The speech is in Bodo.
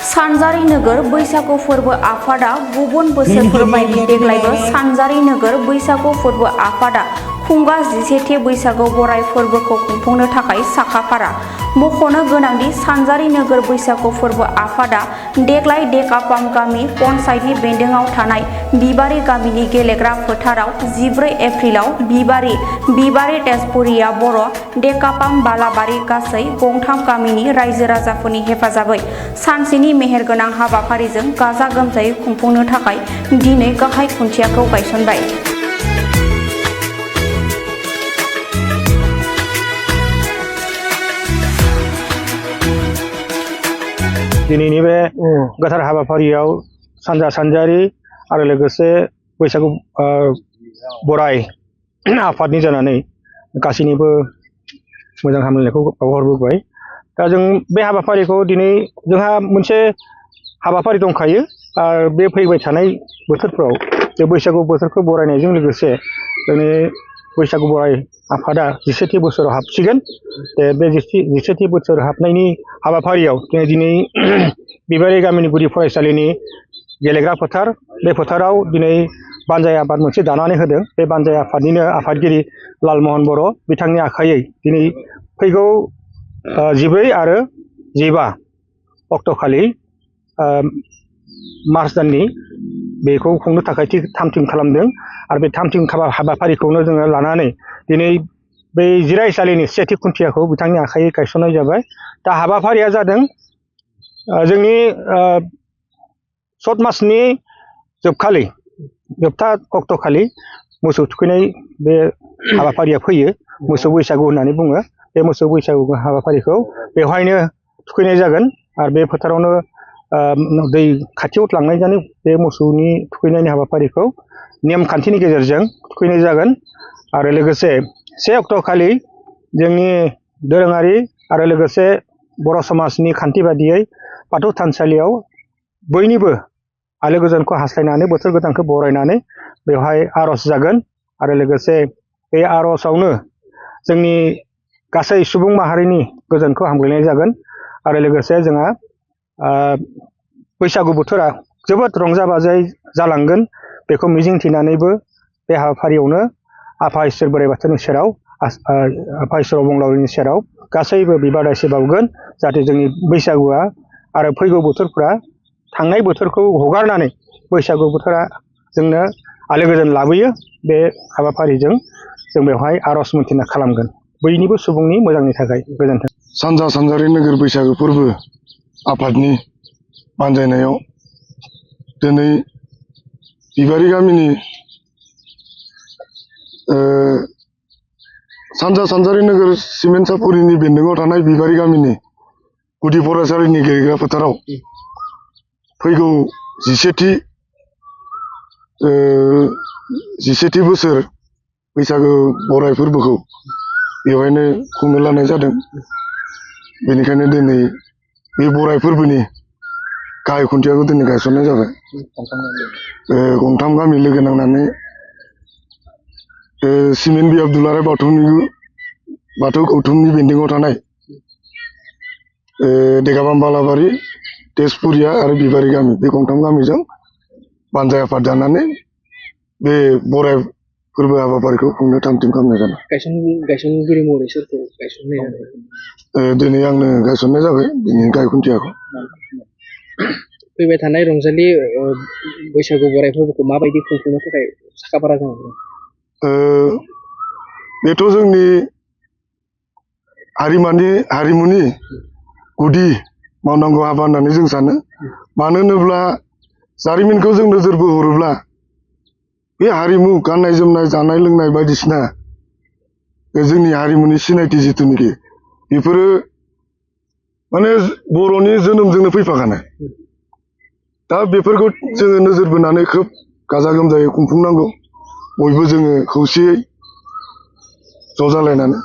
सानजारि नोगोर बैसागु फोरबो आफादा गुबुन बोसोरफोर बायदि देग्लायबो सानजारि नोगोर बैसागु फोरबो आफादा खुंगा 11थि बैसागु बराय फोरबोखौ खुंफुंनो थाखाय साखाफारा। मख'नो गोनांदि सानजारि नोगोर बैसागु फोरबो आफादा देग्लाय डेकापाम गामि पन्चायतनि बेन्दोङाव थानाय बिबारि गामिनि गेलेग्रा फोथाराव 14 एप्रिलाव बिबारि तेजपुरिया बर' डेकापाम बालाबारि गासै गंथाम गामिनि रायजो राजाफोरनि हेफाजाबै सानसेनि मेहेरगोनां हाबाफारिजों गाजा गोमजायै खुंफुंनो थाखाय दिनै गाहाय खुन्थियाखौ गायसनबाय। दिनैनि बे गोथार हाबाफारियाव सानजारि आरो लोगोसे बैसागु बराय आफादनि जानानै गासैनिबो मोजां हामलायनायखौ बावहरबोबाय। दा जों बे हाबाफारिखौ दिनै जोंहा मोनसे हाबाफारि दंखायो आरो बे फैबाय थानाय बोथोरफ्राव बे बैसागु बोथोरखौ बरायनायजों लोगोसे जोंनि बैसागु बराय आफादा 11थि बोसोराव हाबसिगोन। बे 11थि बोसोर हाबनायनि हाबाफारियाव दिनै बिबारि गामिनि गुदि फरायसालिनि गेलेग्रा फोथार, बे फोथाराव दिनै बानजाय आफाद मोनसे दानानै होदों। बे बानजाय आफादनिनो आफादगिरि लालमहन बर' बिथांनि आखायै दिनै फैगौ 14 आरो 15 अक्ट'खालि मार्च दाननि बेखौ खुंनो थाखाय थाम-थिम खालामदों आरो बे थाम-थिम हाबाफारिखौनो जोङो लानानै दिनै बै जिरायसालिनि सेथि खुन्थियाखौ बिथांनि आखाइयै गायसननाय जाबाय। दा हाबाफारिया जादों जोंनि सत मासनि जोबथा अक्ट'खालि मोसौ थुखैनाय बे हाबाफारिया फैयो। मोसौ बैसागु होननानै बुङो। बे मोसौ बैसागु हाबाफारिखौ बेवहायनो थुखैनाय जागोन आरो बे फोथारावनो दै खाथियाव लांनायजानो बे मोसौनि थुखैनायनि हाबाफारिखौ नेमखान्थिनि गेजेरजों थुखैनाय जागोन। आरो लोगोसे 1 अक्ट'खालि जोंनि दोरोङारि आरो लोगोसे बर' समाजनि खान्थि बादियै बाथौ थानसालियाव बयनिबो आलो गोजोनखौ हास्थायनानै बोथोर गोदानखौ बरायनानै बेवहाय आर'ज जागोन आरो लोगोसे बे आर'जआवनो जोंनि गासै सुबुं माहारिनि गोजोनखौ हामग्लायनाय जागोन आरो लोगोसे जोंहा बैसागु बोथोरा जोबोद रंजा बाजायै जालांगोन बेखौ मिजिंथिनानैबो बे हाबाफारियावनो आफा इसोर बोराइ बाथौनि सेराव आफा इसोर अबंलावरिनि सेराव गासैबो बिबार दायसे बावगोन जाहाथे जोंनि बैसागुआ आरो फैगौ बोथोरफ्रा थांनाय बोथोरखौ हगारनानै बैसागु बोथोरा जोंनो आलो गोजोन लाबोयो। बे हाबाफारिजों जों बेवहाय आर'ज मोनथिना खालामगोन बयनिबो सुबुंनि मोजांनि थाखाय। गोजोन्थों। सानजारि नोगोर बैसागु फोरबो आफादनि बानजायनायाव दिनै बिबारि गामिनि सानजारि नोगोर सिमेन्ट-सापुरिनि बेन्दोङाव थानाय बिबारि गामिनि गुदि फरायसालिनि गेलेग्रा फोथाराव फैगौ 11थि बोसोर बैसागु बराय फोरबोखौ बेवहायनो खुंनो लानाय जादों। बेनिखायनो दिनै बे बराय फोरबोनि गाहाय खुन्थियाखौ दिनै गायसननाय जाबाय। गंथाम गामि लोगो नांनानै सिमेन्ट बियाब दुलाराय बाथौ गौथुमनि बेन्दोङाव थानाय डेकापाम बालाबारि तेजपुरिया आरो बिबारि गामि बे गंथाम गामिजों बानजाय आफाद दानानै बे बराय फोरबो हाबाफारिखौ खुंनो थाम-थिम खालामनाय जादों। गायसनगिरि महरै सोरखौ गायसननाय जादों? दिनै आंनो गायसननाय जाबाय दिनै गाहाय खुन्थियाखौ। फैबाय थानाय रंजालि बैसागु बराय फोरबोखौ माबायदि खुंफुंनो थाखाय साखाफारा जानांगौ? बेथ' जोंनि हारिमुनि गुदि मावनांगौ हाबा होननानै जों सानो। मानो होनोब्ला जारिमिनखौ जों नोजोर बोहरोब्ला बे हारिमु गाननाय जोमनाय जानाय लोंनाय बायदिसिना जोंनि हारिमुनि सिनायथि जिथुनिखि बेफोरो माने बर'नि जोनोमजोंनो फैफाखानाय। दा बेफोरखौ जोङो नोजोर बोनानै खोब गाजा गोमजायै खुंफुंनांगौ। बयबो जोङो खौसेयै ज' जालायनानै